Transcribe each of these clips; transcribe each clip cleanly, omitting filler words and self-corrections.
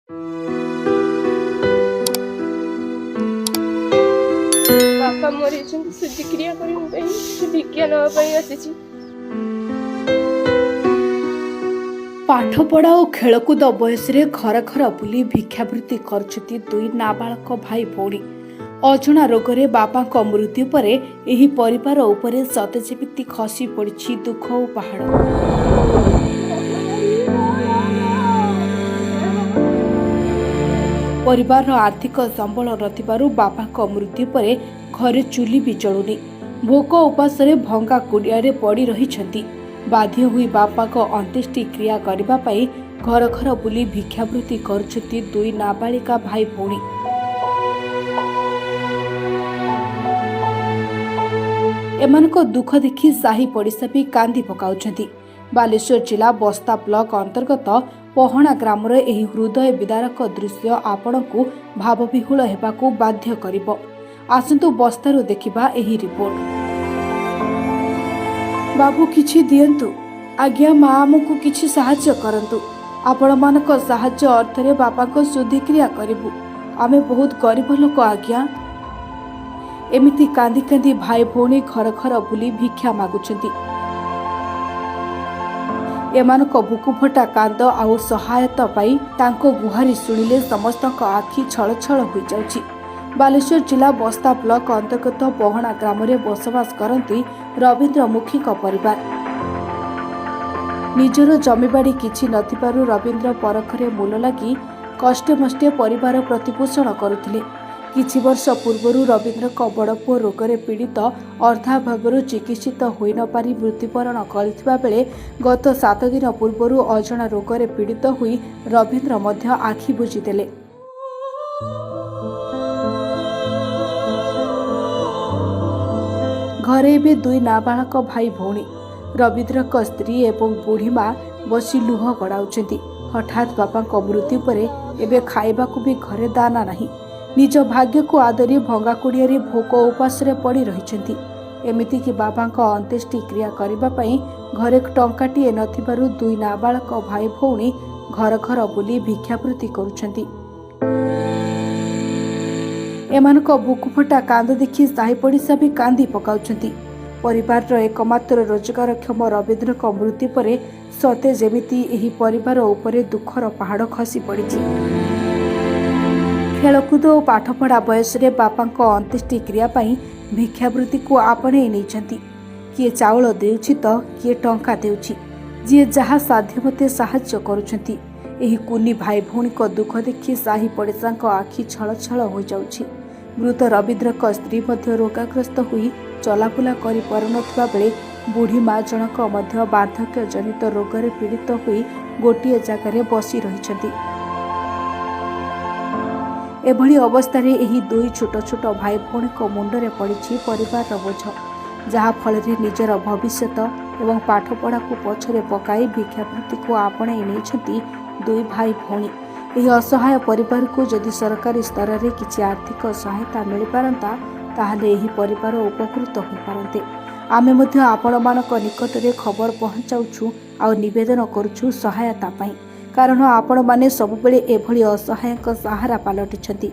ବାପା ମରିଯାଇଛନ୍ତି, ଶୁଦ୍ଧିକ୍ରିୟା କରିବା ପାଇଁ ସେ ଭିକ୍ଷା ନେବା ପାଇଁ ଆସିଛି। ପାଠପଢ଼ା ଓ ଖେଳକୁଦ ବୟସରେ ଘର ଘର ବୁଲି ଭିକ୍ଷାବୃତ୍ତି କରୁଛନ୍ତି ଦୁଇ ନାବାଳକ ଭାଇ ଭଉଣୀ। ଅଜଣା ରୋଗରେ ବାପାଙ୍କ ମୃତ୍ୟୁ ପରେ ଏହି ପରିବାର ଉପରେ ସତେ ଯେମିତି ଖସି ପଡ଼ିଛି ଦୁଃଖ ଓ ପାହାଡ଼। ପରିବାରର ଆର୍ଥିକ ସମ୍ବଳ ନଥିବାରୁ ବାପାଙ୍କ ମୃତ୍ୟୁ ପରେ ଘରେ ଚୁଲି ବି ଜଳୁନି। ଭୋକ ଉପାସରେ ଭଙ୍ଗା କୁଡ଼ିଆରେ ପଡ଼ି ରହିଛନ୍ତି। ବାଧ୍ୟ ହୋଇ ବାପାଙ୍କ ଅନ୍ତ୍ୟେଷ୍ଟି କ୍ରିୟା କରିବା ପାଇଁ ଘର ଘର ବୁଲି ଭିକ୍ଷାବୃତ୍ତି କରୁଛନ୍ତି ଦୁଇ ନାବାଳିକା ଭାଇ ଭଉଣୀ। ଏମାନଙ୍କ ଦୁଃଖ ଦେଖି ସାହି ପଡ଼ିଶା ବି କାନ୍ଦି ପକାଉଛନ୍ତି। ବାଲେଶ୍ୱର ଜିଲ୍ଲା ବସ୍ତା ବ୍ଲକ ଅନ୍ତର୍ଗତ ପହଣା ଗ୍ରାମର ଏହି ହୃଦୟ ବିଦାରକ ଦୃଶ୍ୟ ଆପଣଙ୍କୁ ଭାବବିହ୍ୱଳ ହେବାକୁ ବାଧ୍ୟ କରିବ। ଆସନ୍ତୁ ବସ୍ତାରୁ ଦେଖିବା ଏହି ରିପୋର୍ଟ। ବାବୁ, କିଛି ଦିଅନ୍ତୁ। ଆଜ୍ଞା, ମା, ଆମକୁ କିଛି ସାହାଯ୍ୟ କରନ୍ତୁ। ଆପଣମାନଙ୍କ ସାହାଯ୍ୟ ଅର୍ଥରେ ବାପାଙ୍କ ଶୁଦ୍ଧିକ୍ରିୟା କରିବୁ। ଆମେ ବହୁତ ଗରିବ ଲୋକ ଆଜ୍ଞା। ଏମିତି କାନ୍ଦି କାନ୍ଦି ଭାଇ ଭଉଣୀ ଘର ଘର ବୁଲି ଭିକ୍ଷା ମାଗୁଛନ୍ତି। ଏମାନଙ୍କ ବୁକୁଫଟା କାନ୍ଦ ଆଉ ସହାୟତା ପାଇଁ ତାଙ୍କ ଗୁହାରି ଶୁଣିଲେ ସମସ୍ତଙ୍କ ଆଖି ଛଳଛଳ ହୋଇଯାଉଛି। ବାଲେଶ୍ୱର ଜିଲ୍ଲା ବସ୍ତା ବ୍ଲକ ଅନ୍ତର୍ଗତ ପହଣା ଗ୍ରାମରେ ବସବାସ କରନ୍ତି ରବୀନ୍ଦ୍ର ମୁଖୀଙ୍କ ପରିବାର। ନିଜର ଜମିବାଡ଼ି କିଛି ନଥିବାରୁ ରବୀନ୍ଦ୍ର ପରଘରେ ମୂଲ ଲାଗି କଷ୍ଟେମଷ୍ଟେ ପରିବାର ପ୍ରତିପୋଷଣ କରୁଥିଲେ। କିଛି ବର୍ଷ ପୂର୍ବରୁ ରବୀନ୍ଦ୍ରଙ୍କ ବଡ଼ ପୁଅ ରୋଗରେ ପୀଡ଼ିତ ଅର୍ଥାଭାବରୁ ଚିକିତ୍ସିତ ହୋଇନପାରି ମୃତ୍ୟୁବରଣ କରିଥିବା ବେଳେ ଗତ 7 ଦିନ ପୂର୍ବରୁ ଅଜଣା ରୋଗରେ ପୀଡ଼ିତ ହୋଇ ରବୀନ୍ଦ୍ର ମଧ୍ୟ ଆଖି ବୁଜିଦେଲେ। ଘରେ ଏବେ ଦୁଇ ନାବାଳକ ଭାଇ ଭଉଣୀ। ରବୀନ୍ଦ୍ରଙ୍କ ସ୍ତ୍ରୀ ଏବଂ ବୁଢ଼ୀ ମା ବସି ଲୁହ ଗଡ଼ାଉଛନ୍ତି। ହଠାତ୍ ବାପାଙ୍କ ମୃତ୍ୟୁ ପରେ ଏବେ ଖାଇବାକୁ ବି ଘରେ ଦାନା ନାହିଁ। ନିଜ ଭାଗ୍ୟକୁ ଆଦରି ଭଙ୍ଗା କୁଡ଼ିଆରେ ଭୋକ ଉପାସରେ ପଡ଼ି ରହିଛନ୍ତି। ଏମିତିକି ବାବାଙ୍କ ଅନ୍ତ୍ୟେଷ୍ଟି କ୍ରିୟା କରିବା ପାଇଁ ଘରେ ଟଙ୍କାଟିଏ ନଥିବାରୁ ଦୁଇ ନାବାଳକ ଭାଇ ଭଉଣୀ ଘର ଘର ବୁଲି ଭିକ୍ଷାବୃତ୍ତି କରୁଛନ୍ତି। ଏମାନଙ୍କ ବୁକୁଫଟା କାନ୍ଦ ଦେଖି ସାହି ପଡ଼ିଶା ବି କାନ୍ଦି ପକାଉଛନ୍ତି। ପରିବାରର ଏକମାତ୍ର ରୋଜଗାରକ୍ଷମ ରବୀନ୍ଦ୍ରଙ୍କ ମୃତ୍ୟୁ ପରେ ସତେ ଯେମିତି ଏହି ପରିବାର ଉପରେ ଦୁଃଖର ପାହାଡ଼ ଖସି ପଡ଼ିଛି। ଖେଳକୁଦ ଓ ପାଠପଢ଼ା ବୟସରେ ବାପାଙ୍କ ଅନ୍ତ୍ୟେଷ୍ଟି କ୍ରିୟା ପାଇଁ ଭିକ୍ଷାବୃତ୍ତିକୁ ଆପଣେଇ ନେଇଛନ୍ତି। କିଏ ଚାଉଳ ଦେଉଛି ତ କିଏ ଟଙ୍କା ଦେଉଛି, ଯିଏ ଯାହା ସାଧ୍ୟମତେ ସାହାଯ୍ୟ କରୁଛନ୍ତି। ଏହି କୁନି ଭାଇ ଭଉଣୀଙ୍କ ଦୁଃଖ ଦେଖି ସାହି ପଡ଼ିଶାଙ୍କ ଆଖି ଛଳଛଳ ହୋଇଯାଉଛି। ମୃତ ରବୀନ୍ଦ୍ରଙ୍କ ସ୍ତ୍ରୀ ମଧ୍ୟ ରୋଗାଗ୍ରସ୍ତ ହୋଇ ଚଲାବୁଲା କରିପାରୁନଥିବା ବେଳେ ବୁଢ଼ୀ ମା ଜଣକ ମଧ୍ୟ ବାର୍ଦ୍ଧକ୍ୟଜନିତ ରୋଗରେ ପୀଡ଼ିତ ହୋଇ ଗୋଟିଏ ଜାଗାରେ ବସି ରହିଛନ୍ତି। ଏଭଳି ଅବସ୍ଥାରେ ଏହି ଦୁଇ ଛୋଟ ଛୋଟ ଭାଇ ଭଉଣୀଙ୍କ ମୁଣ୍ଡରେ ପଡ଼ିଛି ପରିବାରର ବୋଝ, ଯାହାଫଳରେ ନିଜର ଭବିଷ୍ୟତ ଏବଂ ପାଠପଢ଼ାକୁ ପଛରେ ପକାଇ ଭିକ୍ଷାବୃତ୍ତିକୁ ଆପଣେଇ ନେଇଛନ୍ତି ଦୁଇ ଭାଇ ଭଉଣୀ। ଏହି ଅସହାୟ ପରିବାରକୁ ଯଦି ସରକାରୀ ସ୍ତରରେ କିଛି ଆର୍ଥିକ ସହାୟତା ମିଳିପାରନ୍ତା, ତାହେଲେ ଏହି ପରିବାର ଉପକୃତ ହୋଇପାରନ୍ତେ। ଆମେ ମଧ୍ୟ ଆପଣମାନଙ୍କ ନିକଟରେ ଖବର ପହଞ୍ଚାଉଛୁ ଆଉ ନିବେଦନ କରୁଛୁ ସହାୟତା ପାଇଁ, କାରଣ ଆପଣମାନେ ସବୁବେଳେ ଏଭଳି ଅସହାୟଙ୍କ ସାହାରା ପାଲଟିଛନ୍ତି।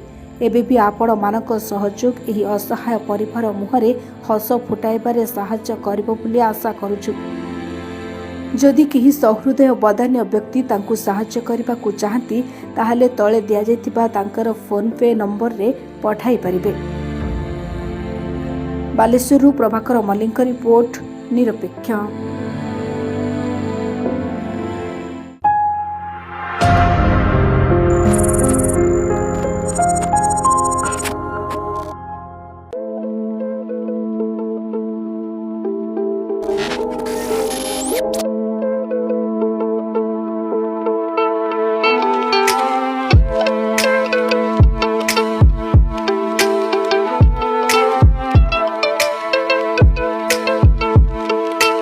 ଏବେ ବି ଆପଣମାନଙ୍କ ସହଯୋଗ ଏହି ଅସହାୟ ପରିବାର ମୁହଁରେ ହସ ଫୁଟାଇବାରେ ସାହାଯ୍ୟ କରିବ ବୋଲି ଆଶା କରୁଛୁ। ଯଦି କେହି ସହୃଦୟ ବଦାନ୍ୟ ବ୍ୟକ୍ତି ତାଙ୍କୁ ସାହାଯ୍ୟ କରିବାକୁ ଚାହାନ୍ତି, ତାହେଲେ ତଳେ ଦିଆଯାଇଥିବା ତାଙ୍କର ଫୋନ୍ପେ ନମ୍ବରରେ ପଠାଇ ପାରିବେ। ବାଲେଶ୍ୱରରୁ ପ୍ରଭାକର ମଲ୍ଲିକଙ୍କ ରିପୋର୍ଟ, ନିରପେକ୍ଷ।